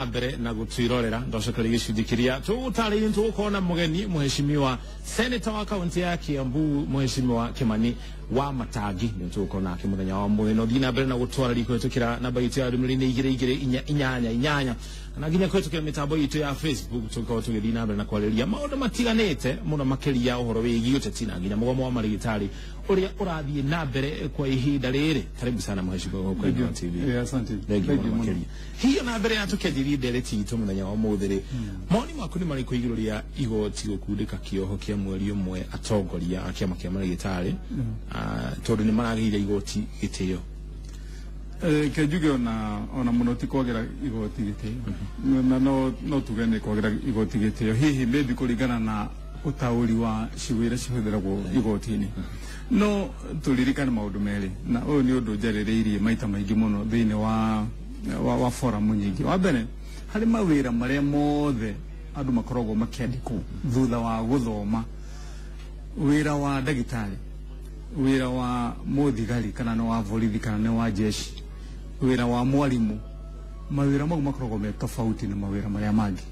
Mbere na gutwirorera ndacokeria gĩcunjĩ kĩrĩa tũgũtarĩirie tũgũkorwo na mũgeni mũheshimiwa senator wa kaunti ya Kiambu mũheshimiwa Kimani wa Matangi nĩ tũgũkorwo nake mũthenya wa mũthĩ no thiĩ na mbere na gũtwarĩria kũhĩtũkĩra namba itũ ya rũmĩrĩri nĩ igĩrĩ igĩrĩ inya inyanya inyanya na nginya kũhĩtũkĩra mĩtambo itũ ya Facebook tũgũkorwo tũgĩthiĩ na mbere na kwarĩrĩria maũndũ matiganĩte mũno makĩria ũhoro wĩgiĩ ũteti na nginya mũgomo wa marigitari ũrĩa ũrathiĩ na mbere kwa ihinda rĩrĩ. Karibu sana mũheshimiwa gũkũ Inooro TV. Yeah, asante. Thank you Thank you mũno mũno. Makĩria hiyo na mbere ya tũkĩanjĩria ndereti itũ mũthenya wa ũmũthĩ rĩ, mawoni maku nĩ marĩkũ igũrũ rĩa igoti gũkundĩka kĩoho kĩa mweri ũmwe atongoria a kĩama kĩa marigĩtarĩ, tondũ nĩ maragĩire igoti gĩtĩo? Ke njuge ona muno ti kwagĩra igoti gĩtĩo na no tuge nĩ kwagĩra igoti gĩtĩo, hihi maybe kũringana na ũtaũri wa ciugo iria cihũthĩragwo igoti-inĩ. No tũririkane maũndũ merĩ, na ũyũ nĩ ũndũ njarĩrĩirie maita maingĩ mũno thĩinĩ wa forum nyingĩ. Wa mbere, harĩ mawĩra marĩa mothe andũ makoragwo makĩandĩkwo thutha wa gũthoma, wĩra wa ndagĩtarĩ, wĩra wa mũthigari kana nĩ wa borithi kana nĩ wa jeshi, wĩra wa mwarimũ, mawĩra mau makoragwo me tofauti na mawĩra marĩa mangĩ.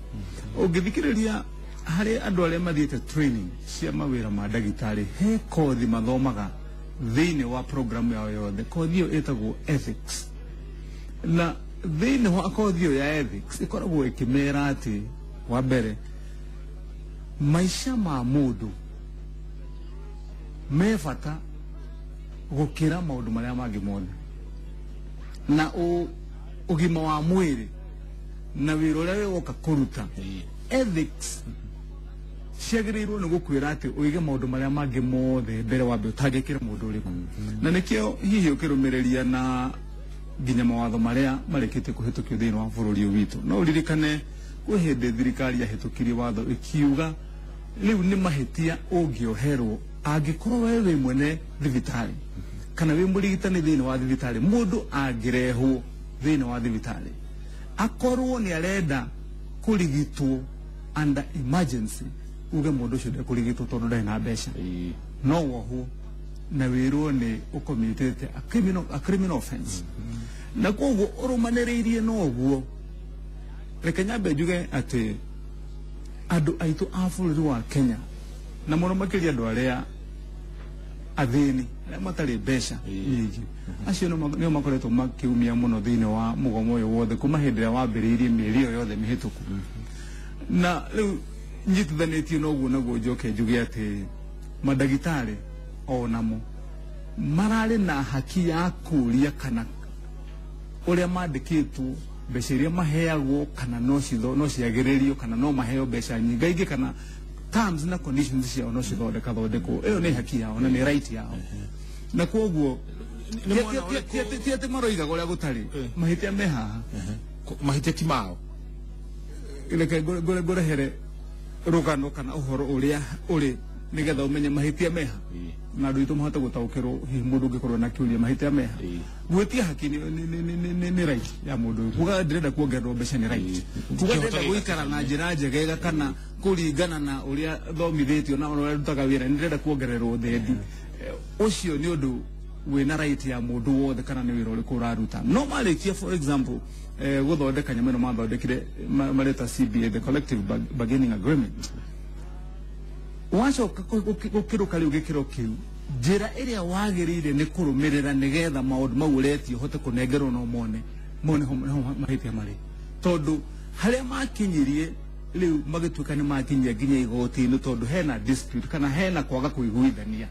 Ũngĩthikĩrĩria harĩ andũ arĩa mathiĩte training cia mawĩra ma ndagĩtarĩ, he kothi mathomaga thĩinĩ wa program yao yothe. Kothi ĩyo ĩtagwo ethics, na thĩinĩ wa kothi ĩyo ya ethics ĩkoragwo ĩkĩmera atĩ wa mbere, maica ma mũndũ me bata gũkĩra maũndũ marĩa mangĩ mothe, na ũgima wa mwĩrĩ na wĩra ũrĩa wĩ woka kũruta, ethics ciagĩrĩirwo nĩ gũkwĩra atĩ ũige maũndũ marĩa mangĩ mothe mbere, wambe ũtangĩkĩra mũndũ ũrĩkũ. Na nĩkĩo hihi ũkĩrũmĩrĩria na nginya mawatho marĩa marĩkĩtie kũhĩtũkio thĩinĩ wa bũrũri ũyũ witũ, no ũririkane kwĩ hĩndĩ thirikari yahĩtũkirie watho ĩkiuga rĩu nĩ mahĩtia ũngĩoherwo angĩkorwo we wĩ mwene thibitarĩ kana wĩ mũrigitani thĩinĩ wa thibitarĩ, mũndũ angĩrehwo thĩinĩ wa thibitarĩ akorwo nĩ arenda kũrigitwo under emergency, uge mũndũ ũcio ndekũrigitwo tondũ ndarĩ na mbeca, no wohwo na wĩrwo nĩ ũkomitĩte a criminal offense. Na koguo ũrũmanĩrĩirie na ũguo, reke nyambe njuge atĩ andũ aitũ a bũrũri wa Kenya, na mũno makĩria andũ arĩa athĩni, arĩa matarĩ mbeca nyingĩ, acio nĩo makoretwo makiumia mũno thĩinĩ wa mũgomo ũyũ wothe kuma hĩndĩ ĩrĩa wambĩrĩirie mĩeri ĩyo yothe mĩhĩtũku. Na rĩu nyitithanĩtie na ũguo naguo, njoke njuge atĩ mandagĩtarĩ onamo mararĩ na haki ya kũria kana ũrĩa mandĩkĩtwo, mbeca iria maheagwo, kana no ciagĩrĩrio kana no maheo mbeca nyingaingĩ, kana terms na conditions ciao no cithondeka thondekwo. Ĩyo nĩ haki yao na nĩ right yao, na koguo Nĩ mwena ũrĩkũ? Ti atĩ maroigaga ũrĩa gũtarĩ. Mahĩtia me haha. Mahĩtia ti mao. Reke ngũrehere rũgano kana ũhoro ũrĩa ũrĩ nĩgetha ũmenye mahĩtia meha na andũ aitũ mahote gũtaũkĩrwo. Hihi mũndũ ũngĩkorwo na kĩũria, mahĩtia meha? Gwĩtia haki nĩ right ya mũndũ ũyũ. Kuga ndĩrenda kuongererwo mbeca nĩ right. Kuga ndĩrenda gũikara na njĩra njegega kana kũringana na ũrĩa thomithĩtio na ũrĩa ndutaga wĩra, nĩ ndĩrenda kuongererwo thendi. Ũcio nĩ ũndũ wĩna right ya mũndũ wothe kana nĩ wĩra ũrĩkũ ũraruta. No marĩkia, for example, gũthondeka nyamũ ĩno mathondekire mareta CBA, the collective bargaining agreement, wacoka gũkĩrũka rĩu gĩkĩro kĩu, njĩra ĩrĩa wagĩrĩire nĩ kũrũmĩrĩra nĩgetha maũndũ mau ũretio ũhote kũnengerwo no mone mau nĩho mahĩtia marĩ, tondũ harĩa makinyirie rĩu magĩtuĩka nĩ makinyia nginya igoti-inĩ, tondũ hena dispute kana hena kwaga kũiguithania,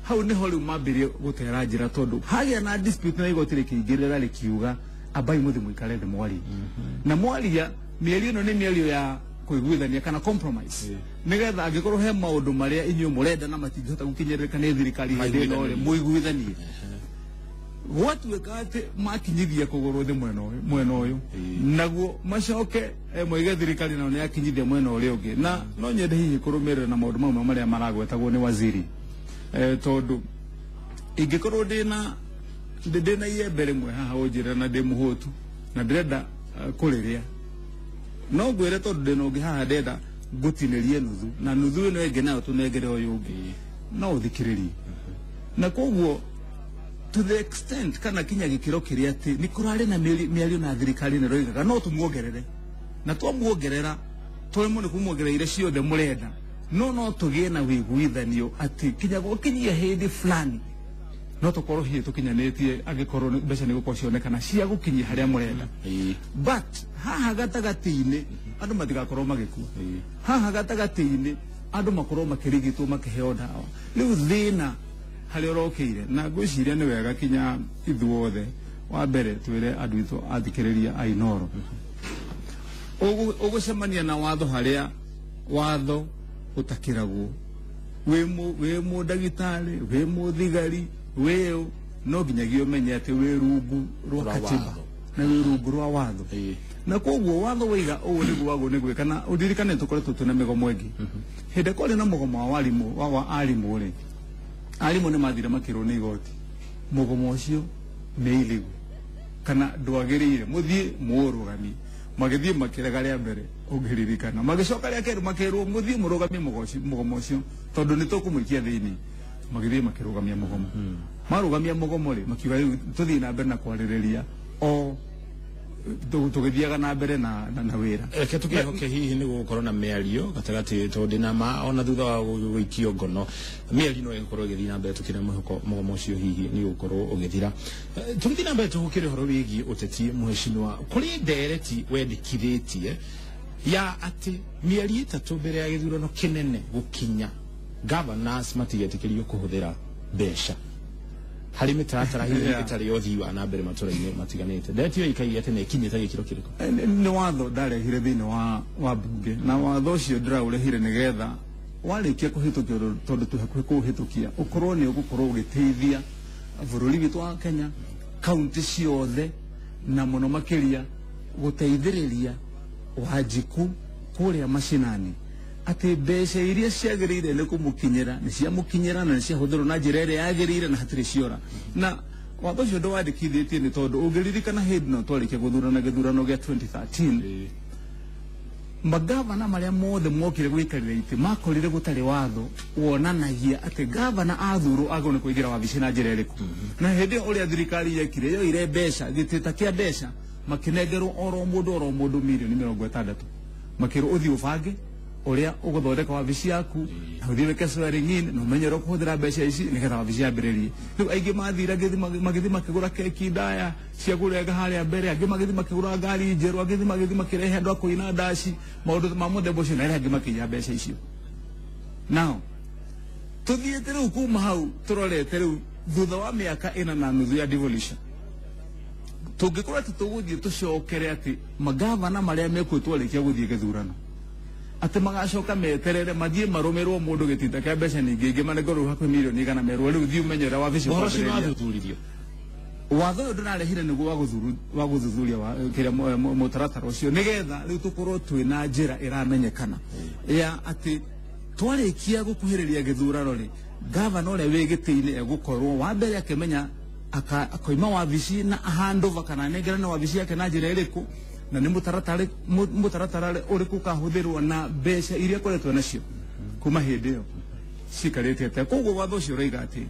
hau niho rĩu mambĩrie gũtera njĩra, tondũ hagĩa na dispute na igoti rĩkĩingĩrĩra rĩkiuga ambai mũthi mũikare thĩ mwarie, na mwaria mĩario ĩno nĩ mĩario ya kũiguithania kana compromise, nĩgetha angĩkorwo he maũndũ marĩa inyuĩ mũrenda na matingĩhota gũkinyĩrĩrĩka nĩ thirikari hĩndĩ ĩno rĩ, mũiguithanie. Gwatuĩka atĩ makinyithia kũgũrũ thĩ mwena ũyũ, naguo macoke moige thirikari nayo nĩ yakinyithia mwena ũrĩa ũngĩ. Na no nyende hihi kũrũmĩrĩra na maũndũ mamwe marĩa maragwetagwo nĩ waziri, tondũ ingĩkorwo ndĩna iembe rĩmwe haha ũnjĩre na ndĩ mũhũtu na ndĩrenda kũrĩrĩa, no ngwĩre tondũ ndĩna ũngĩ haha ndĩrenda ngũtinĩrie nuthu, na nuthu ĩno ĩngĩ nayo tũnengere ũyũ ũngĩ, no ũthikĩrĩrie. Na koguo To the extent kana kinya gikiro kiria ati ni kurari na mĩario na thirikari nĩ roigaga no tumuongerere na twamuongerera tũremwo nĩ kumuongerera ciothe mũrenda no tũgĩe na wĩiguithanio atĩ kinya gũkinyia hĩndĩ fulani no tũkorwo hihi tũkinyanĩtie angĩkorwo mbeca nĩ gũkorwo cionekana cia gũkinyia harĩa mũrenda. But haha gatagatĩ-inĩ andũ matigakorwo magĩkua, haha gatagatĩ-inĩ andũ makorwo makĩrigitwo makĩheo ndawa. Rĩu thĩna harĩa ũrokĩire na ngwĩciria nĩ wega kinya ithuothe wa mbere twĩre andũ aitũ athikĩrĩria a Inooro ũgũcemania na watho harĩa watho ũtakĩragwo. Wĩ mũndagĩtarĩ, wĩ mũthigari, wĩũ no nginyagia ũmenye atĩ wĩ rungu rwa katiba na wĩ rungu rwa watho. Na koguo watho waiga ũũ nĩguo wagwo nĩ gwĩka. Na ũririkane tũkoretwo twĩna mĩgomo ĩngĩ. Hĩndĩ kwarĩ na mũgomo wa warimũ wa arimũ rĩ, arimũ nĩ mathire makĩrwo nĩ igoti mũgomo ũcio nĩ illegal kana ndwagĩrĩire, mũthiĩ mũũrũgamie. Magĩthiĩ makĩrega rĩa mbere ũngĩririkana, magĩcoka rĩa kerĩ makĩrwo mũthiĩ mũrũgamie mũgomo ũcio tondũ nĩ tũkũmũikia thĩinĩ. Magĩthiĩ makĩrũgamia mũgomo. Marũgamia mũgomo rĩ, makiuga rĩu tũthiĩ na mbere na kwarĩrĩria o tũgĩthiaga na mbere na wĩra. Reke tũkĩhoke hihi nĩ gũgũkorwo na mĩario gatagatĩ tondũ ndĩna ma ona thutha wa gũikio ngono mĩario no ĩgũkorwo ĩgĩthiĩ na mbere tũkĩra mwĩhoko mũgomo ũcio hihi nĩ ũgũkorwo ũgĩthira. Tũgĩthiĩ na mbere tũhũkĩre ũhoro wĩgiĩ ũteti mheshimiwa, kũrĩ ndereti wendekithĩtie ya atĩ mĩeri 3 mbere ya gĩthurano kĩnene gũkinya governors matigetĩkĩrio kũhũthĩra mbeca harĩ mĩtaratara hihi ĩtarĩ ya ũthii wa na mbere matũra-inĩ matiganĩte. Ndereti ĩyo ĩikaire atĩ nĩ ĩkinyĩte gĩkĩro kĩrĩkũ? Nĩ watho ndarehire thĩinĩ wa bunge, na watho ũcio ndĩraũrehire nĩgetha warĩkia kũhĩtũkio, tondũ twĩ hakuhĩ kũũhĩtũkia, ũkorwo nĩ ũgũkorwo ũgĩteithia bũrũri witũ wa Kenya, kaunti ciothe, na mũno makĩria gũteithĩrĩria Wanjiku kũrĩa macinani atĩ mbeca iria ciagĩrĩire nĩ kũmũkinyĩra nĩ ciamũkinyĩra na nĩ ciahũthĩrwo na njĩra ĩrĩa yagĩrĩire na hatirĩ ciora. Na watho ũcio ndĩwandĩkithĩtie nĩ tondũ ũngĩririkana hĩndĩ ĩno twarĩkia gũthurana gĩthurano gĩa 2013, magavana marĩa mothe mokire gũikarĩra itĩ makorire gũtarĩ watho wonanagia atĩ gavana athurwo agĩrĩirwo nĩ kũingĩra wabici na njĩra ĩrĩkũ. Na hĩndĩ ĩyo ũrĩa thirikari yekire yoire mbeca gĩtĩta kĩa mbeca makĩnengerwo oro mũndũ mirioni 60, makĩrwo ũthiĩ ũbange ũrĩa ũgũthondeka wabici yaku na ũthiĩ wĩke swearing in na ũmenye ũrĩa ũkũhũthĩra mbeca ici nĩgetha wabici yambĩrĩrie. Rĩu aingĩ mathire magĩthiĩ makĩgũra keki ndaya cia kũrenga harĩa mbere, angĩ magĩthiĩ makĩgũra ngari njerũ, angĩ magĩthiĩ makĩrehe andũ a kũina ndaci, maũndũ ma mũthemba ũcio, na arĩa angĩ makĩiya mbeca icio. Now tũthiĩte rĩu kuma hau tũrorete rĩu thutha wa mĩaka 4.5 ya devolution, tũngĩkorwo atĩ tũgũthiĩ tũcokere atĩ magavana marĩa mekuo twarĩkia gũthiĩ gĩthurano atĩ magacoka meterere mathiĩ marũmĩrwo mũndũ gĩtinda kĩa mbeca nyingĩ ingĩ manengerwo hakuhĩ mirioni 100 merwo rĩu thiĩ ũmenye ũrĩa wabici ũhoro ũcio nĩwathuthuritio. Watho ũyũ ndĩrarehire nĩguo wa gũthuthuria kĩrĩa mũtaratara ũcio nĩgetha rĩu tũkorwo twĩna njĩra ĩramenyekana ya atĩ twarĩkia gũkuhĩrĩria gĩthurano rĩ, gavana ũrĩa wĩ gĩtĩ-inĩ egũkorwo wa mbere akĩmenya akoima wabici na handover kana anengerane wabici yake na njĩra ĩrĩkũ na nĩ mũtaratara ũrĩkũ ũkahũthĩrwo na mbeca iria akoretwo nacio kuma hĩndĩ ĩyo cikarĩte atĩa. Koguo watho ũcio ũroiga atĩ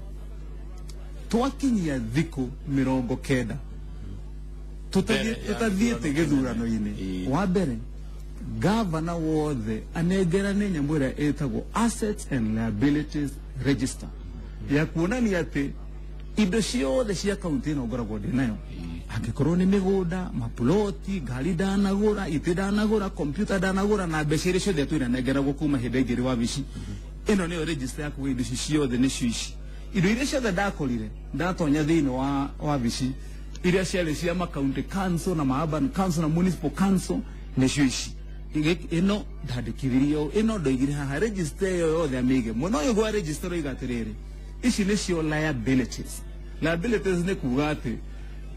twakinyia thikũ 90 tũtathiĩte gĩthurano-inĩ, wa mbere gavana wothe anengerane nyamũ ĩrĩa ĩtagwo Assets and Liabilities Register ya kuonania atĩ indo ciothe cia kaunti ĩno ngoragwo ndĩ nayo, angĩkorwo nĩ mĩgũnda, maploti, ngari ndanagũra, itĩ ndanagũra, kompyuta ndanagũra, na mbeca iria ciothe twĩnanengeragwo kuma hĩndĩ ĩngĩ ĩrĩ wabici, ĩno nĩyo register ya kuga indo ici ciothe nĩcio ici. Indo iria ciothe ndakorire ndatonya thĩinĩ wa wabici iria ciarĩ cia ma county council na ma urban council na municipal council nĩcio ici. Ĩno ndandĩkithirie ũũ, ĩno ndoigire haha, register ĩyo yothe amĩige. Mwena ũyũ gwa register ũroiga atĩrĩrĩ, ici nĩcio liabilities. Liabilities nĩ kuga atĩ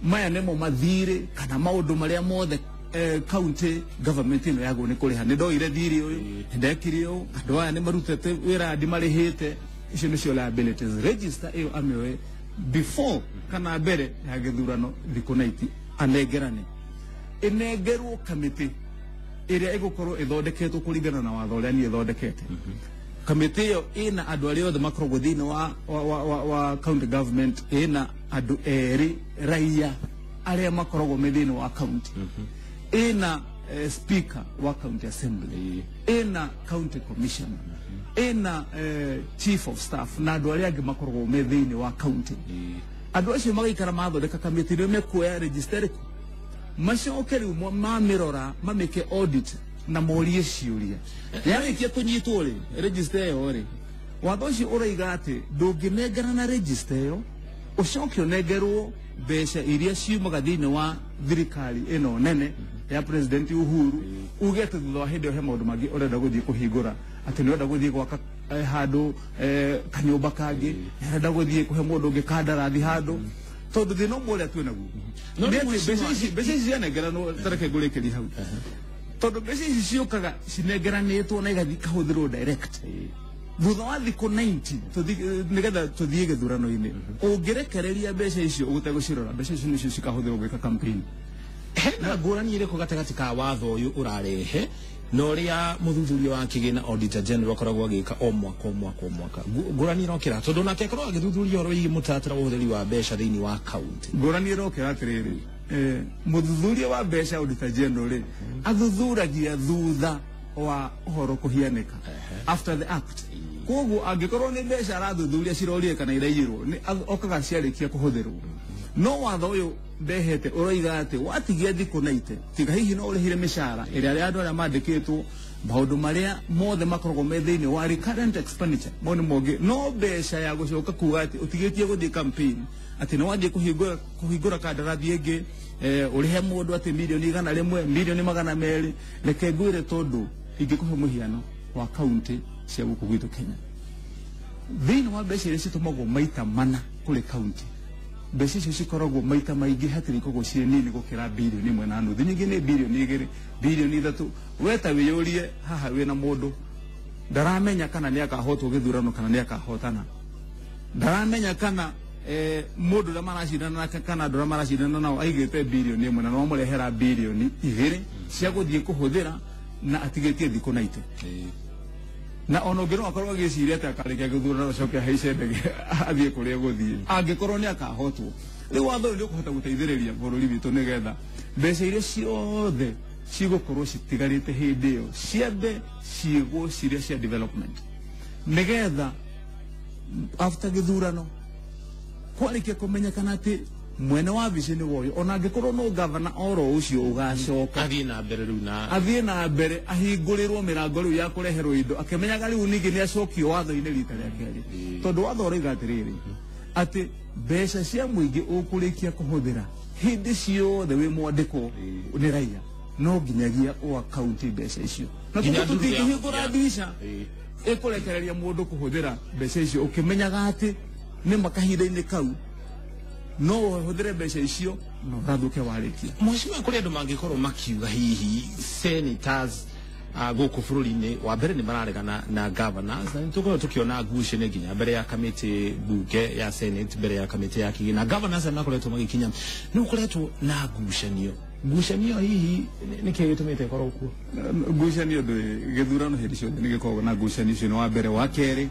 maya nĩmo mathirĩ kana maũndũ marĩa mothe county government ĩno yagwo nĩ kũrĩha. Nĩ ndoire thirĩ ũyũ, nĩ ndekire ũũ, andũ aya nĩ marutĩte wĩra ndimarĩhĩte. Icio nĩcio liabilities. Register ĩyo amĩoe before kana mbere ya gĩthurano thikũ 90 anengerane, ĩnengerwo kamĩtĩ ĩrĩa ĩgũkorwo ĩthondeketwo kũringana na watho ũrĩa niĩ ĩthondekete. Kamĩtĩ ĩyo ĩna andũ arĩa othe makoragwo thĩinĩ wa county government, ĩna andũ erĩ raia arĩa makoragwo me thĩinĩ wa county, ĩna speaker wa county assembly, ĩna county commissioner, ĩna chief of staff na andũ arĩa angĩ makoragwo me thĩinĩ wa county. Andũ acio magaikara mathondeka kamĩtĩ ĩrĩa mekuoya register ĩrĩkũ, macoke rĩu mamĩrora, mamĩke audit na morie ciũria. Yarĩkia kũnyitwo rĩ, register ĩyo rĩ, watho ũcio ũroiga atĩ ndũngĩnengera na register ĩyo ũcoke ũnengerwo mbeca iria ciumaga thĩinĩ wa thirikari ĩno nene ya President Uhuru, uge atĩ thutha wa hĩndĩ ĩyo he maũndũ mangĩ ũrenda gũthiĩ kũhingũra, atĩ nĩ ũrenda gũthiĩ gwaka handũ kanyũmba kangĩ, nĩ ũrenda gũthiĩ kũhe mũndũ ũngĩ kandarathi handũ, tondũ thĩna ũmwe ũrĩa twĩ naguo nĩ atĩ mbeca ici cianengeranwo, tareke ngũrĩkĩrie hau, tondũ mbeca ici ciũkaga cinengeranĩtwo na igathiĩ ikahũthĩrwo direct thutha wa thikũ 90 nĩgetha tũthiĩ gĩthurano-inĩ. Ũngĩrekereria mbeca icio ũtegũcirora, mbeca icio nĩcio cikahũthĩrwo gwĩka campaign. Hena ngũrani ĩrĩkũ gatagatĩ ka watho ũyũ ũrarehe na ũrĩa mũthuthuria wa kĩgĩna Auditor General akoragwo agĩka o mwaka o mwaka o mwaka? Ngũrani ĩrokĩra tondũ nake akoragwo agĩthuthuria ũhoro wĩgiĩ mũtaratara wa ũhũthĩri wa mbeca thĩinĩ wa kaunti. Ngũrani ĩrokĩra atĩrĩrĩ, mũthuthuria wa mbeca Auditor General rĩ, athuthuragia thutha wa ũhoro kũhianĩka, after the act. Koguo angĩkorwo nĩ mbeca arathuthuria cirorire kana iraiyirwo, nĩ okaga ciarĩkia kũhũthĩrwo. No watho ũyũ ndehete ũroiga atĩ watigia thikũ 90, tiga hihi no ũrĩhire mĩcara ĩrĩa andũ arĩa mandĩkĩtwo, maũndũ marĩa mothe makoragwo me thĩinĩ wa recurrent expenditure mau nĩ mongĩ, no mbeca ya gũcoka kuga atĩ ũtigĩtie gũthiĩ campaign, atĩ nĩ wathiĩ kũhingũra kandarathi ĩngĩ, ũrĩhe mũndũ atĩ milioni 100, milioni 200. Reke ngwĩre, tondũ ingĩkũhe mũhiano wa kaunti cia gũkũ gwitũ Kenya, thĩinĩ wa mbeca iria citũmagwo maita mana kũrĩ kaunti, mbeca icio cikoragwo maita maingĩ hatirĩ ikoragwo ciĩ nini gũkĩra bilioni 1.5, nyingĩ nĩ bilioni 2, bilioni 3. We ta wĩyũrie haha wĩna mũndũ ndaramenya kana nĩ akahotwo gĩthurano kana nĩ akahotana, ndaramenya kana mũndũ ũrĩa maracindana nake kana andũ arĩa maracindana nao aigĩte bilioni 1 na no amũrehera bilioni 2 cia gũthiĩ kũhũthĩra na atigĩtie thikũ 90. Na ona ũngĩ no akorwo agĩciria atĩ akarĩkia gĩthurano acoke ahaice ndege athiĩ kũrĩa gũthiĩ angĩkorwo nĩ akahotwo. Rĩu watho ũyũ nĩ ũkũhota gũteithĩrĩria bũrũri witũ nĩgetha mbeca iria ciothe cigũkorwo citigarĩte hĩndĩ ĩyo ciambe ciĩgwo ciria cia development, nĩgetha after gĩthurano kwarĩkia kũmenyekana atĩ mwene wa wabici nĩ woyo, ona angĩkorwo no gavana oro ũcio ũgacoka athiĩ na mbere rĩu na athiĩ na mbere ahingũrĩrwo mĩrango rĩu ya kũreherwo indo, akĩmenyaga rĩu ningĩ nĩ acokio watho-inĩ rita rĩa kerĩ. Tondũ watho ũroiga atĩrĩrĩ, atĩ mbeca cia mũingĩ ũkũrĩkia kũhũthĩra hĩndĩ ciothe wĩ mwandĩkwo nĩ raia, no nginyagia ũ account mbeca icio, na tũtingĩhingũra ndirica ĩkũrekereria mũndũ kũhũthĩra mbeca icio ũkĩmenyaga atĩ nĩ makahinda-inĩ kau no ũhũthĩre mbeca icio no ũrathũke warĩkia. Mheshimiwa, kũrĩ andũ mangĩkorwo makiuga hihi senators gũkũ bũrũri-inĩ wa mbere nĩ mararegana na governors, na nĩtũkorwo tũkĩona ngucanio nginya mbere ya kamĩtĩ bunge ya Senate, mbere ya kamĩtĩ ya kĩgĩna, governors arĩa makoretwo magĩkinya nĩ gũkoretwo na ngucanio hihi nĩkĩĩ gĩtũmĩte ĩkorwo kuo? Ngucanio ndũ gĩthurano hĩndĩ ciothe nĩ gĩkoragwo na ngucanio icio nĩ wa mbere. Wa kerĩ,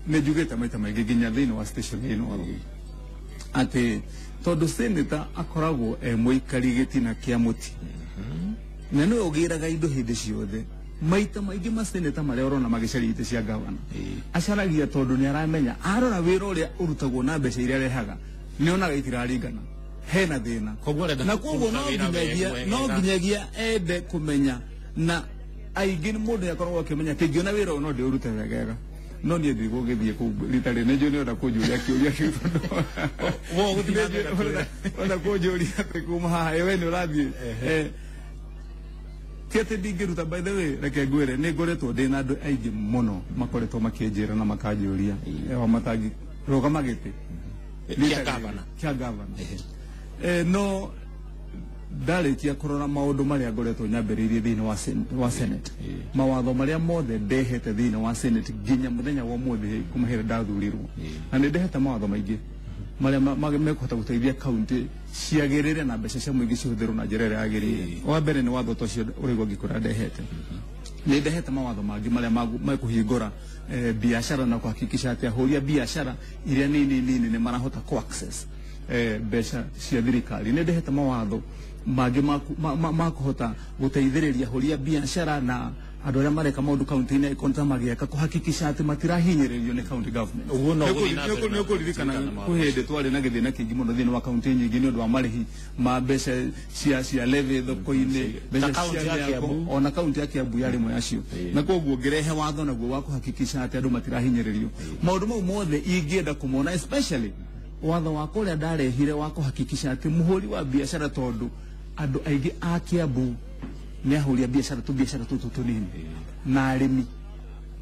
nĩ njugĩte maita maingĩ nginya thĩinĩ wa station ĩno atĩ tondũ senator akoragwo e mũikari gĩtina kĩa mũti na nĩwe ũgĩraga indo hĩndĩ ciothe, maita maingĩ maseneta marĩa ũrona magĩcaria itĩ cia gavana acaragia tondũ nĩ aramenya arora wĩra ũrĩa ũrutagwo na mbeca iria arehaga nĩ onaga itiraringana, hena thĩna, na koguo no nginyagia ende kũmenya, na aingĩ nĩ mũndũ akoragwo akĩmenya atĩ ingĩona wĩra ũyũ no ndĩũrute wegega, no niĩ ndigũgĩthiĩ kũu rita rĩrĩ, nĩnjũĩ nĩũrenda kũnjũria kĩũria kĩu tondũ ũrenda kũnjũria atĩ kuma haha we nĩ ũrathiĩ. Ti atĩ ndingĩruta, by the way, reke ngwĩre nĩ ngoretwo ndĩ na andũ aingĩ mũno makoretwo makĩnjĩra na makanjũria Wamatangi rũgama gĩtĩ kĩa gavana, no ndarĩkia kũrora maũndũ marĩa ngoretwo nyambĩrĩirie thĩinĩ wa Senate, mawatho marĩa mothe ndehete thĩinĩ wa Senate nginya mũthenya wa ũmũthĩ kuma hĩrĩa ndathurirwo, na nĩ ndehete mawatho maingĩ marĩa mekũhota gũteithia kaunti ciagĩrĩre na mbeca cia mũingĩ cihũthĩrwo na njĩra ĩrĩa yagĩrĩire. Wa mbere nĩ watho ta ũcio ũraigua ngĩkwĩra ndehete, Nĩ ndehete mawatho mangĩ marĩa mekũhingũra biashara na kuhakikisha atĩ ahũri a biashara iria nini nini nĩ marahota ku access mbeca cia thirikari. Nĩ ndehete mawatho mangĩ ma kũhota gũteithĩrĩria ahũri a biashara na andũ arĩa mareka maũndũ kaunti-inĩ ta magĩaka kuhakikisha atĩ matirahinyĩrĩrio nĩ county government. Ũguo no gũthiĩ na mbere na Nĩ ũkũririkana kũririkana mawatho kwĩ hĩndĩ twarĩ na gĩthĩna kĩingĩ mũno thĩinĩ wa kaunti nyingĩ nĩ ũndũ wa marĩhi ma mbeca cia levy thoko-inĩ, mbeca Ta kaunti cia ya mĩako, Kiambu. ona kaunti ya Kiambu yarĩ ĩmwe yacio. Na koguo ngĩrehe watho naguo wa kuhakikisha atĩ andũ matirahinyĩrĩrio. Maũndũ mau mothe ingĩenda kũmona, especially watho wa kũrĩa ndarehire wa kuhakikisha atĩ mũhũri wa biashara, tondũ andũ aingĩ a Kiambu nĩ ahũri a biashara tũbiashara tũtũ tũnini na arĩmi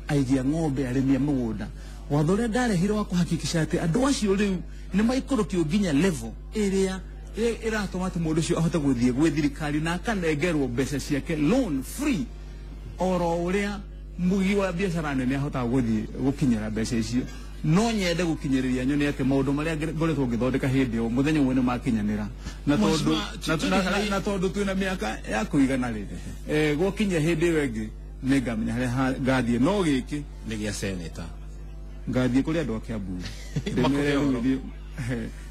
aigi a ng'ombe, arĩmi a mũgũnda. Watho ũrĩa ndarehire wa kuhakikisha atĩ andũ acio rĩu nĩ maikũrũkio nginya level ĩrĩa ĩratũma atĩ mũndũ ũcio ahote gũthiĩ gwĩ thirikari na akanengerwo mbeca ciake loan free oro ũrĩa mũigi wa biacara nene ahotaga gũthiĩ gũkinyĩra mbeca icio. No nyende gũkinyĩrĩria nyone atĩ maũndũ marĩa ngoretwo ngĩthondeka hĩndĩ ĩyo mũthenya ũmwe nĩ makinyanĩra, na tondũ na tondũ twĩna mĩaka ya kũigana rĩ, gwakinya hĩndĩ ĩyo ĩngĩ nĩ ngamenya harĩa ngathiĩ. No gĩkĩ nĩ gĩa seneta, ngathiĩ kũrĩ andũ a Kiambu Makũhe ũhoro.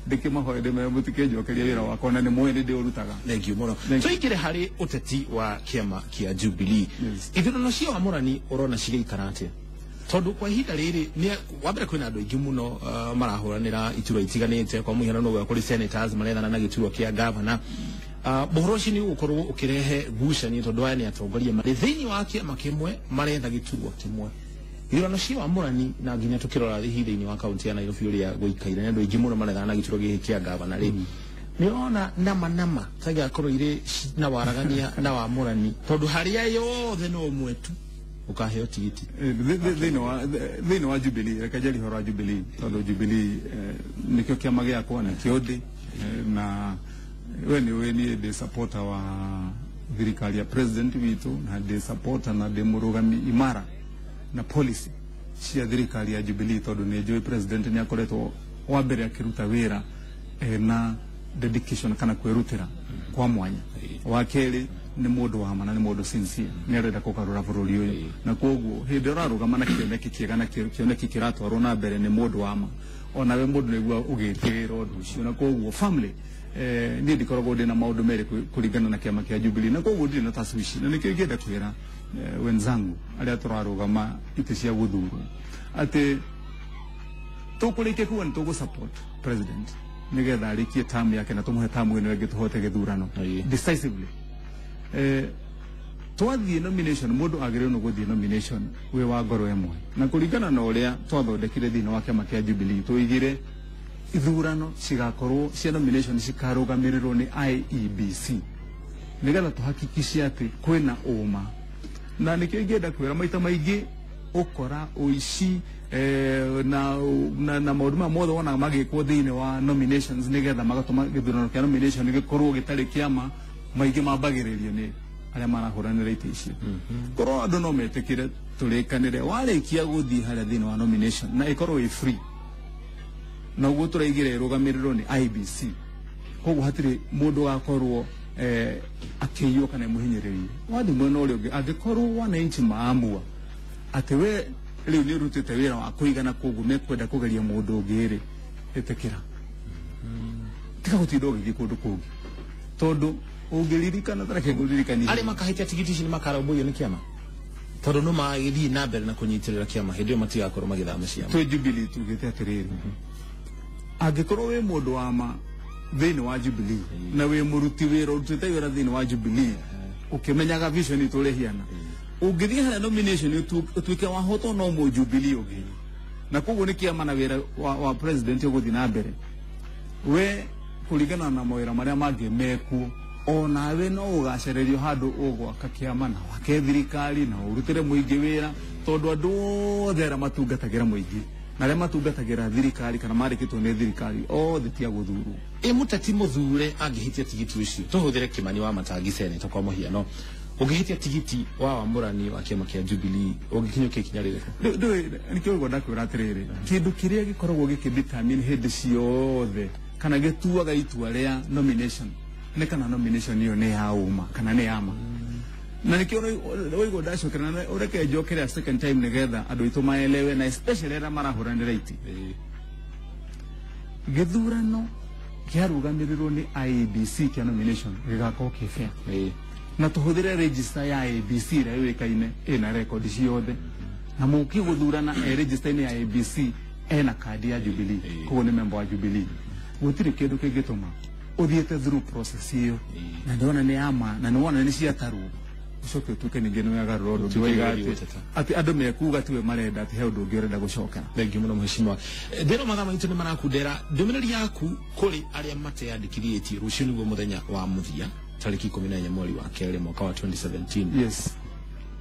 ndĩkĩmahoe ndĩmere mũtikĩnjokeria wĩra wakwa na nĩ mũĩ nĩ ndĩũrutaga. Thank you mũno. Thank you. Tũingĩre harĩ ũteti wa kĩama kĩa Jubilee. Yes. Ithurano cia wamũrani ũrona cigĩikara atĩa? Tondũ kwa ihinda rĩrĩ nĩ wa mbere kwĩna andũ aingĩ mũno marahũranĩra iturwa itiganĩte. Kwa mũhiano no kũrĩ senators marethana na gĩturwa kĩa governor. Ũhoro ũcio nĩ ũgũkorwo ũkĩrehe ngucanio tondũ aya nĩ atongoria marĩ thĩinĩ wa kĩama kĩmwe maretha gĩturwa kĩmwe. Ithurano cia wamũrani na nginya tũkĩrora hihi thĩinĩ wa kaunti ya Nairobi ũrĩa gũikaire nĩ andũ aingĩ mũno marethana na gĩturwa gĩkĩ kĩa governor rĩ, nĩ ũrona nama nama tagakorwo irĩ na waragania na wamũrani tondũ harĩa yothe no ũmwe tu ũkaheo tigiti? Thĩinĩ wa Jubilee, reke njarie ũhoro wa Jubilee tondũ Jubilee nĩkĩo kĩama gĩakwa na kĩo ndĩ, na we nĩ ũĩ niĩ ndĩ supporter wa thirikari ya president witũ na ndĩ supporter na ndĩ mũrũgami imara na policy cia thirikari ya Jubilee tondũ nĩ njũĩ president nĩ akoretwo wa mbere akĩruta wĩra na dedication kana kwĩrutĩra kwa mwanya. Wa kerĩ nĩ mũndũ wa ma na nĩ mũndũ sincere, nĩ arenda kũgarũra bũrũri ũyũ, na koguo hĩndĩ ĩrĩa ũrarũgama na kĩoneki kĩega na kĩoneki kĩratwarwo na mbere nĩ mũndũ wa ma, onawe mũndũ nĩguo ũgĩtĩĩra ũndũ ũcio. Na koguo family, niĩ ndikoragwo ndĩ na maũndũ merĩ kũringana na kĩama kĩa Jubilee, na koguo ndirĩ na tashwishi. Na nĩkĩo ingĩenda kwĩra wenzangu arĩa tũrarũgama itĩ cia gũthurwo atĩ tũkũrĩkia kuga nĩ tũgũ support president nĩgetha arĩkie term yake na tũmũhe term ĩno ĩngĩ tũhote gĩthurano decisively. Twathiĩ nomination, mũndũ agĩrĩirwo nĩ gũthiĩ nomination wĩ wa ngoro ĩmwe, na kũringana na ũrĩa twathondekire thĩinĩ wa kĩama kĩa Jubilee, tũigire ithurano cigakorwo cia nomination cikarũgamĩrĩrwo nĩ IEBC nĩgetha tũhakikice atĩ kwĩna ũma. Na nĩkĩo ingĩenda kwĩra maita maingĩ ũkora ũici na maũndũ maya mothe wonaga magĩkwo thĩinĩ wa nominations nĩgetha magatũma gĩthurano kĩa nomination gĩkorwo gĩtarĩ kĩama, maingĩ mambagĩrĩrio nĩ arĩa marahũranĩra itĩ icio. Korwo andũ no metĩkĩre tũrĩkanĩre warĩkia gũthiĩ harĩa thĩinĩ wa nomination na ĩkorwo ĩ free, na ũguo tũraigĩra ĩrũgamĩrĩrwo nĩ IBC, koguo hatirĩ mũndũ wakorwo akĩiywo kana mũhinyĩrĩrie. Wathiĩ mwena ũrĩa ũngĩ, angĩkorwo wananchi maamua atĩ we rĩu nĩ ũrutĩte wĩra wa kũigana koguo mekwenda kũgeria mũndũ ũngĩ rĩ, ĩtĩkĩra, tiga gũtinda ũgĩthiĩ kũndũ kũngĩ tondũ ũngĩririkana tareke ngũririkanie. Arĩa makahĩtia tigiti ici nĩ makarũmbũiyo nĩ kĩama tondũ no magĩthiĩ na mbere na kũnyitĩrĩra kĩama hĩndĩ ĩyo matigakorwo magĩthama ciama? Twĩ Jubilee tugĩte atĩrĩrĩ, angĩkorwo wĩ mũndũ wa ma thĩinĩ wa Jubilee na wĩ mũruti wĩra ũrutĩte wĩra thĩinĩ wa Jubilee ũkĩmenyaga vision itũ ũrĩa ĩhiana, ũngĩthiĩ harĩa nomination ũtuĩke wahotwo no mũ Jubilee ũngĩ, na koguo nĩ kĩama na wĩra wa president ũgũthiĩ na mbere, we kũringana na mawĩra marĩa mangĩ mekuo onawe no ũgacererio handũ ũgwaka kĩama na wake thirikari na ũrutĩre mũingĩ wĩra, tondũ andũ othe arĩa matungatagĩra mũingĩ na arĩa matungatagĩra thirikari kana marĩkĩtwo nĩ thirikari othe ti a gũthurwo. Ĩ mũteti mũthure angĩhĩtia tigiti ũcio, tũhũthĩre Kĩmani wa Matangi senator kwa mũhiano, ũngĩhĩtia tigiti wa wamũrani wa kĩama kĩa Jubilee ũngĩkinyũkia ikinya rĩrĩkũ? Ndũĩ nĩkĩo ũguo ndakwĩra atĩrĩrĩ, kĩndũ kĩrĩa gĩkoragwo gĩkĩ-determine hĩndĩ ciothe kana gĩtuaga itua rĩa nomination nĩ kana nomination ĩyo nĩ ya ũma kana nĩ ya ma. Na nikio waigua ndacokera na ureke njokere a second time nigetha andũ aitũ maelewe, na especially arĩa marahũranĩra iti. Gĩthurano kĩarũgamĩrĩrwo nĩ IEBC kĩa nomination gĩgakorwo kĩ fair, na tũhũthĩre register ya IEBC ĩrĩa yũĩkaine ĩna record ciothe, na mũki gũthurana e register-inĩ ya IEBC ena kandi ya Jubilee, koguo nĩ member wa Jubilee. Gũtirĩ kĩndũ kĩngĩtũma ũthiĩte through process ĩyo na ndĩrona nĩ ya ma na nĩwona nĩ ciatarwo, ũcoke ũtuĩke ningĩ nĩ wagarũra ũndũ ũngĩ, waiga atĩ andũ mekuga tiwe marenda, atĩ he ũndũ ũngĩ ũrenda gũcokera. Thengiũ mũno mheshimiwa. Ndĩro mathaa maitũ nĩ marakundera. Ndũmĩrĩri yaku kũrĩ arĩa mateyandĩkithĩtie, rũciũ nĩguo mũthenya wa mũthia, tarĩki 14 mweri wa kerĩ mwaka wa 2017. Yes.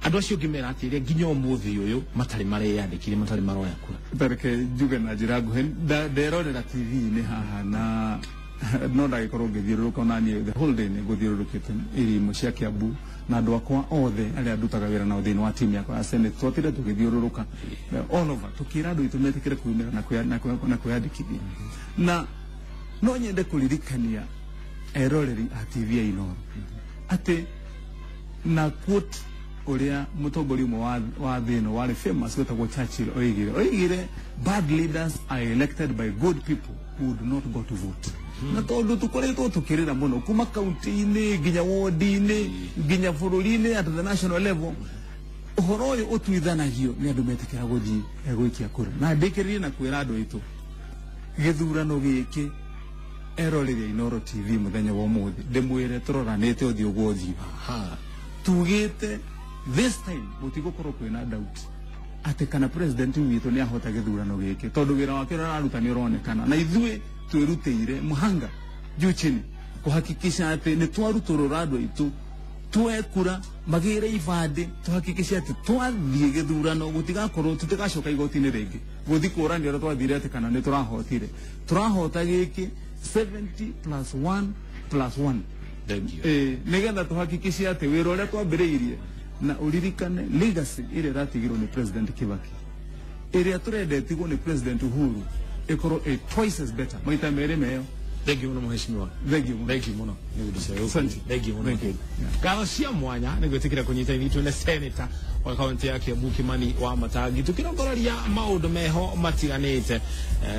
Andũ acio ũngĩmera atĩrĩa nginya ũmũthĩ ũyũ matarĩ mareyandĩkithia, matarĩ maroya kura? Tareke njuge na njĩra nguhĩ, nderorera TV-inĩ haha na no ndagĩkorwo ngĩthiũrũrũka ona niĩ the whole day nĩ ngũthiũrũrũkĩte irimo cia Kiambu na andũ akwa othe arĩa ndutaga wĩra nao thĩinĩ wa team yakwa ya Senate, twatire tũgĩthiũrũrũka all over tũkĩra andũ aitũ metĩkĩre kwiyumĩra na kwĩyandĩkithia. Na no nyende kũririkania eroreri a TV ya Inooro atĩ, na quote ũrĩa mũtongoria ũmwe wa thĩ ĩno warĩ famous wetagwo Churchill oigire, "Bad leaders are elected by good people who do not go to vote." Na tondũ tũkoretwo tũkĩrĩra mũno kuma kaunti-inĩ nginya wodi-inĩ nginya bũrũri-inĩ at the national level, ũhoro ũyũ ũtuithanagio nĩ andũ metĩkĩra gũthiĩ gũikia kura. Na ndĩkĩrĩrie na kwĩra andũ aitũ, gĩthurano gĩkĩ, eroreri a Inooro TV, mũthenya wa ũmũthĩ ndĩmwĩre tũroranĩte ũthiũ gwa ũthiũ, tugĩte this time gũtigũkorwo kwĩna doubt atĩ kana president witũ nĩ ahota gĩthurano gĩkĩ, tondũ wĩra wake ũrĩa araruta nĩ ũronekana, na ithuĩ twĩrutĩire mũhanga juu chini kuhakikisha atĩ nĩ twarutũrũra andũ aitũ tuoe kura, magĩre ibandĩ, tuhakikishe atĩ twathiĩ gĩthurano gũtigakorwo, tutigacoka igoti-inĩ rĩngĩ gũthiĩ kũrania ũrĩa twathire atĩ kana nĩ tũrahotire. Tũrahota gĩkĩ 70 plus 1 plus 1. Thank you. Nĩgetha tuhakikishe atĩ wĩra ũrĩa twambĩrĩirie, na ũririkane legacy ĩrĩa ĩratigirwo nĩ President Kibaki, ĩrĩa tũrenda ĩtigwo nĩ President Uhuru, ĩkorwo ĩ twice as better, maita merĩ meyo. Thank you mũno mheshimiwa. Thank you. Thank you mũno nĩ ũndũ cia. Asante. Thank you mũno. Thank you. Ngatho cia mwanya nĩ gwĩtĩkĩra kũnyita ithuĩ na senator wa kaunti ya Kiambu Kimani wa Matangi tũkĩrongoreria maũndũ meho matiganĩte.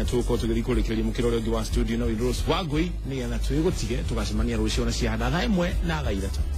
Tũgũkorwo tũgĩthiĩ kũrĩkĩrĩria mũkĩra ũrĩa ũngĩ wa studio na Rose Wangui nĩgetha twĩgũtige, tũgacemania rũciũ na ciahanda thaa 1 na thaa 3.